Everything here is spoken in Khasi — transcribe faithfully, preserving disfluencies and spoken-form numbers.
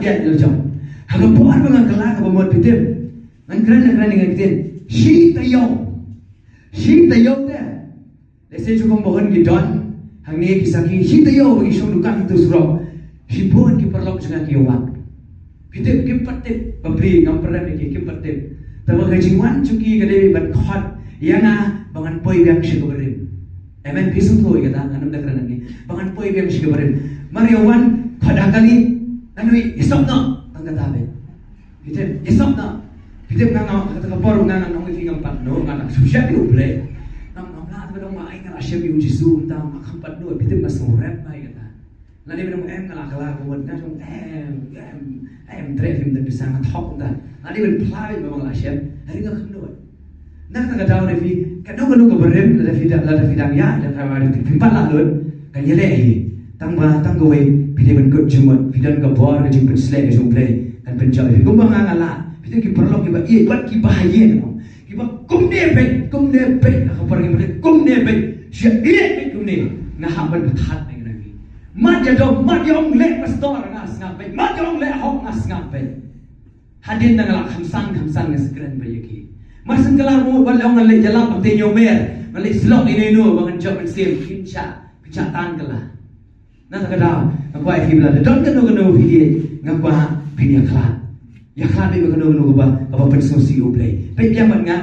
ïa la jong. Ha ka por ba nga kylla kaba mut phi tip, ngan kren, ngan kren, ngan kren. Shi taïew, shi taïew te, lehse shu kum ba hun ki don hangne ki sakhi, shi taïew ba ki shong dukan tu surok, shibun ki paralok jong nga ki wan. Phi tip, kim pat tip, bapli, ngam pyrem ïa ki, kim pat tip. Tangba ka jingwan jong ki ka dei ban khot ïa nga ba ngan poi biang sha ka barim. Amen. Phi sngewthuh ïa kata, ngan ym da kren nangne, ba ngan poi biang sha ka barim. Mar ïa wan khot ha kali, ngan ïohi, ïa sop noh, tang kata beit. Phi tip, ïa sop noh. Phi tip, nga, nga, kata ka por nga, nga ong ïa phi, ngam pat noh, nga dang shu sheptieng ïa U Blei. Ngam, ngam lah te ba dang ma ai, nga la sheptieng ïa U Jisu, tang, nga ngam pat noh, phi tip, nga sngewrem bha ïa kata. Lada ban ong em, nga la kylla ka mut, nga ong em, em, em, treh phim don pisa, nga thok kumta. Lada ban phla beit ba nga la shem, hynrei nga kynnoh. Na kata ka daw, lada phi, kano kano ka barim, lada phi da, lada phi dang ïaid, lada phi, phim pat lah lut, kan ïaleh hi. Tangba tang kawei, phi dei ban kut jingmut, phi don ka bor ka jingpynshlur ka jong U Blei, kan pynjah ïa phi. Kumba nga, nga lah, phi don ki paralok kiba ïeit bad kiba ha ïing, kiba kumne beit, kumne beit, ha ka por kiba kumne beit, sha ïeit beit kumne, nga hap ban pynthat ïa kine ki. Mat ïa dom, mat ïa ong leh pastor, nga sngap beit, mat ïa ong leh hok, nga sngap beit. Hadien da nga la khamsan khamsan nga sa kren beit ïa ki. Mar shen kylla ruh, wat la ong ngan leit ïalap, ban te ñiew mer, ngan leit slok ïa ino ino ba ngan jop mynsiem, phin shah, phin shah tan kylla. Na kata ka daw nga kwah ïa phi ba lada don kano kano phi ïeit, nga kwah phin ïakhlad. Ïakhlad beit ba kano kano kaba, kaba pynsngewsih U Blei. Peit biang bad nga.